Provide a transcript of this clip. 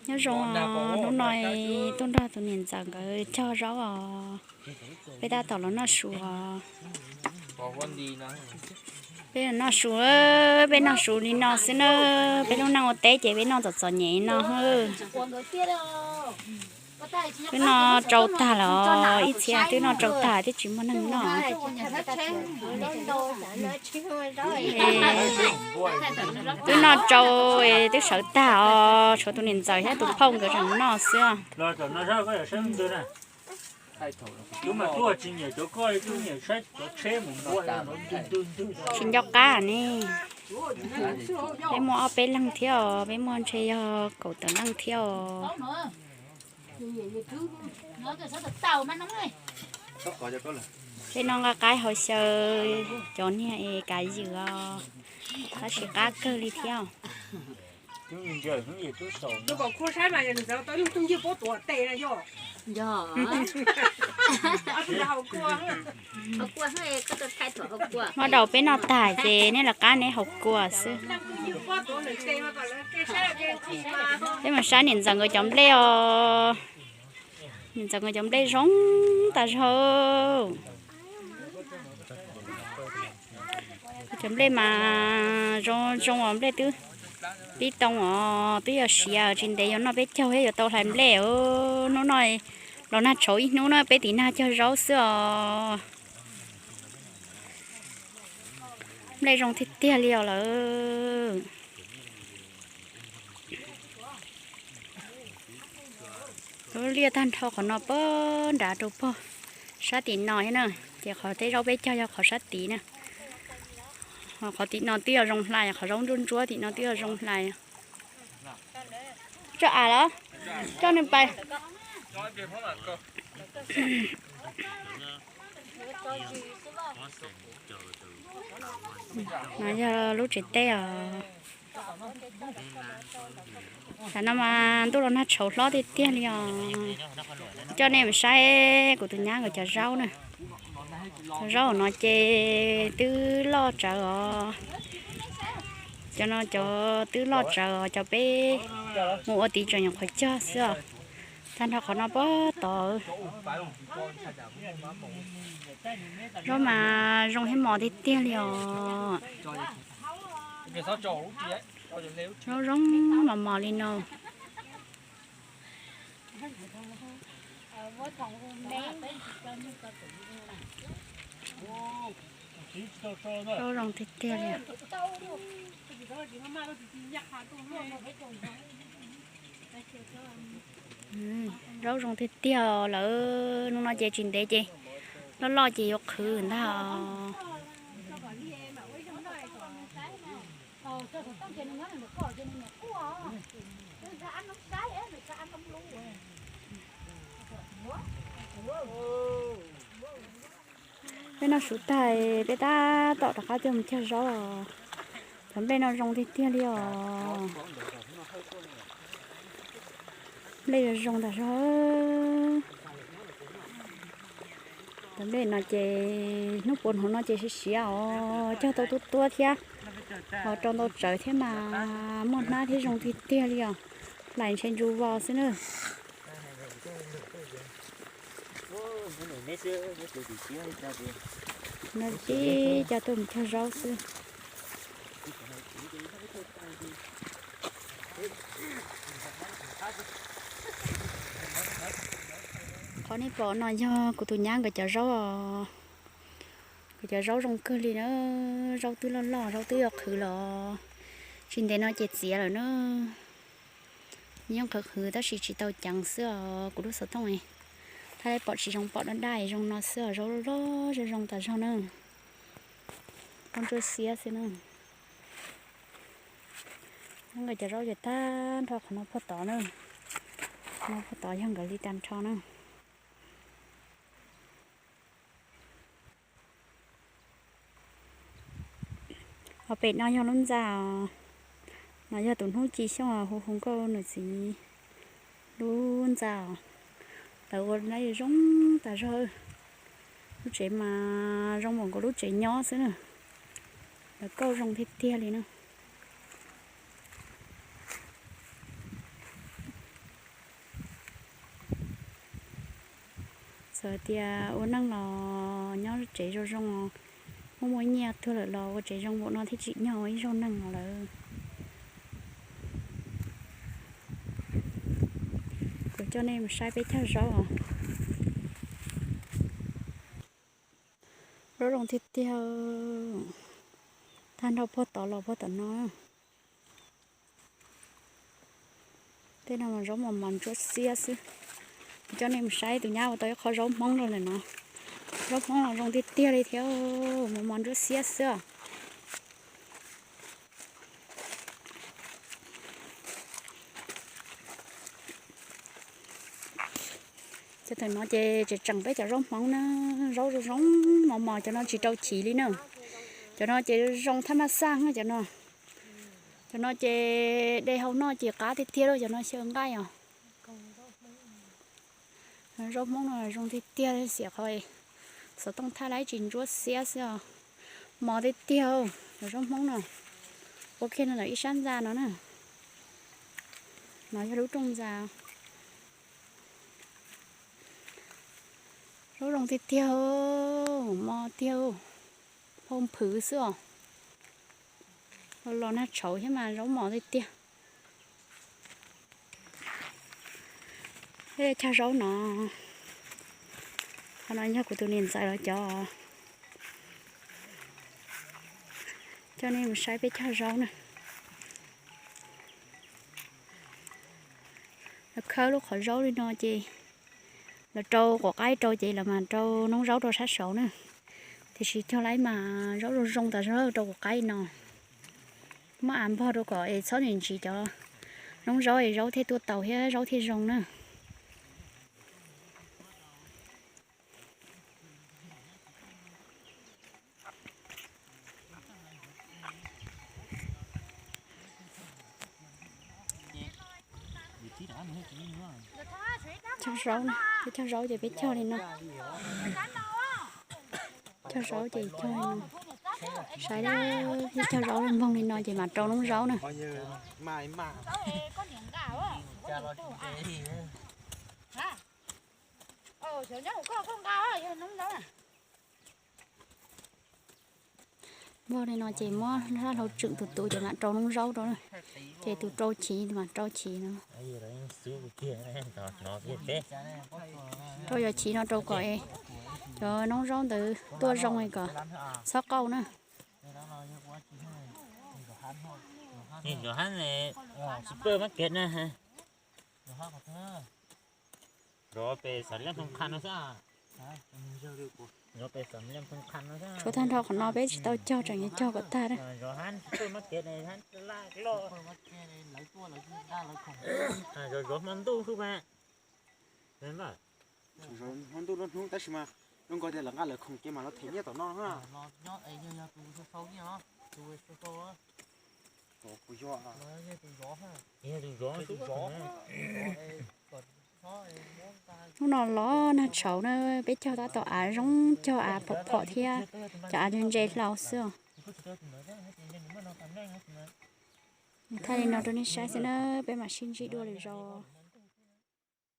Nyob zoo, hnub no tuaj nrog tus niam ntxawm nkawd cog zaub os. Peb tab tom los noj su os. Peb noj su, peb noj su li no xwb na. Peb lub neej ua teb ces peb noj txom txom nyem no. Twb noj tsau tag los ib txhia twb noj tsau tag twb tsis muaj neeg noj. Twb noj tsau, twb sawv tag os, tshuav tus niam ntxawm thiab tus phauj nkawd tseem noj xwb. Tsis nco qab ne. Peb muaj ob peb leeg thiab os, peb muaj ntshe yog kaum tawm leej thiab os. Peb noj nqaij qaib hauv xyaw, cov niag es kav ywm os, tab sis qab kawg li thiab. Muab rau peb noj tag ces nej lawv qab neb haus kua xwb. Peb mus saib niam ntxawm nkawd cov nplej os. Niam ntxawm nkawd cov nplej zoo tas zog. Cov nplej mas zoo zoo os, nplej twb pib too os, twb yog siav, tsis ntev yuav noj peb caug thiab yuav tau hlais nplej. Hnub no los nag tshauv ib hnub na, peb tim nag cog zaub xwb os. Nplej zoo tiag tiag li os lawm. Lub liaj tag nrho qhov no puag nrad rau puag sab tim no thiab na, ces qhov teb zaub peb cog yog qhov sab tid na. Qhov tim no twb yog zoo hlais, qhov zaub ntsuab ntsuab tim no twb yog zoo hlais. Tso av los, coj nws pais. No yog lub tsev teb os. Tam no mas ntuj los nag tshauv hlob tiag tiag li os. Coj nej mus saib kuv tus nyab nkawd cov zaub na. Cov zaub no ces twb loj tsawv os. Cov no cov twb loj tsawv os, cov peb mus ua tid tseem nyuam qhuav cog xwb os. Tag nrho qhov no puag tod. Zaub mas zoo thiab mos tiag tiag li os. Zaub zoo mos mos li no. Zaub zoo tiag tiag li. Zaub zoo tiag tiag lawm, hnub no ces tsis ntev ces loj loj ces yuav qhwv ntag. Peb noj su tag, peb tab tom rov qab tuaj mus cog zaub os. Cov nplej no zoo tiag tiag li os. Nplej zoo zoo tas zog. Cov nplej no ces hnub puas hnub no ces siav siav os, cog tau tuab tuab thiab, ho rau ntau tsawv thiab mas muaj hnab thiab zoo tiag tiag li os. Hlais ntshe ntsuj vos xwb na. No tib co tuaj mus cog zaub xwb. Qhov nej pom no yog kuv tus nyab nkawd cov zaub os. Nkawd cov zaub zoo kawg li na, zaub twb loj loj, zaub twb yuav qhwv los. Tsis ntev no ces txiav lawm na. Yeej qhwv qhwv tab sis tsis tau ceev xwb os kuv lub xov tooj. Thaj pom tsis zoo pom daj daj zoo no xwb os, zaub loj zoo zoo tas zog na. Zaub ntsuab xiab xwb na. Nkawd cov zaub ces tag nrho qhov no puag tod na. Qhov no puag tod yog nkawd li tag nrho na. Ho pem no yog lub ntxa os. No yog tus hnub ci xyooj hu hu nkauj nws txiv lub ntxa os. Lawv ua zoo tas zog. Lub tsev mas zoo npaum nkaus lub tsev nyob xwb na. Lawv kauj zoo tiag tiag li na. Txawm tias ua neej los nyob tsev zoo zoo, muaj muaj nyiaj tuag lawm los ua tsev zoo npaum no thiaj tsim nyog ib zaug neeg no lawm. Kuv coj nej mus saib peb cog zaub os. Zaub zoo tiag tiag, tag nrho puag tod los puag tom no. Tej no mas zaub mos mos ntsuab xiab xwb. Kuv coj nej mus saib tus nyab ua tau ib qho zaub hmoob rau ntawm no. Zaub hmoob los zoo tiag tiag li thiab, mos mos ntsuab xiab xwb os. Cov ntawm no ces tseem tseem peb cov zaub hmoob na, zaub zoo zoo mos mos, cov no tsis rau chiv li na. Cov no ces zoo thaj maj xaj na cov no. Cov no ces de hau noj ces qab tiag tiag li, cov no xyaw nqaij os. Zaub hmoob no zoo tiag tiag li, xiam qhov xov tooj thaj lab tsis ntsuab xiab xwb os. Mos tiag tiag, cov zaub hmoob no. Ua kiag no lawm ib sab ntxa no na. No yog lub rooj ntxa. Zaub zoo tiag tiag, mos tiag, phau nphwv xwb os. Los nag tshauv thiab mas zaub mos tiag tiag. Peb cog zaub no, qhov no yog kuv tus niam ntxawm lawv cov. Coj nej mus saib peb cog zaub na. Lawv khawb lub qhov zaub li no ces lawv rau quav qaib rau ces lawv mas rau noob zaub rau sab saud na. Tiam sis cog laib mas zaub zoo zoo tas zog rau quav qaib no. Muab av npog rau kom es txhob ntsim ntsim cov noob zaub es zaub thiaj tuaj taus thiab zaub thiaj zoo na. Cog zaub, peb cog zaub ces peb cog li no. Cog zaub ces cog li no. Saib, peb cog zaub npoog li no ces mam rau noob zaub na. Npog li no ces muab sab hlau tswm tus tus ces mam rau noob zaub rau. Ces tus rau chiv mam rau chiv no. Rau cov chiv no rau kom cov noob zaub ntawd tuaj zoo kom txhob qauj na. Zov pem xav liab hmoo qha no xwb. Tshuav tag nrho qhov no peb tsis tau cog, tseem yuav cog kom tag na. Zov hmo ntuj xwb. Hmo ntuj lub hnub tab sis mas zoo nkaus tias lawv nqa lawv khoom ces mas los them nyiaj tom no. Hnub no los nag tshauv na, peb cog tab tom av zoo, cog av phom phom thiab cov av ntse ntse hlau xwb os. Thaij li no rau nej saib xwb na, peb mam sib ntsib dua lwm zaus.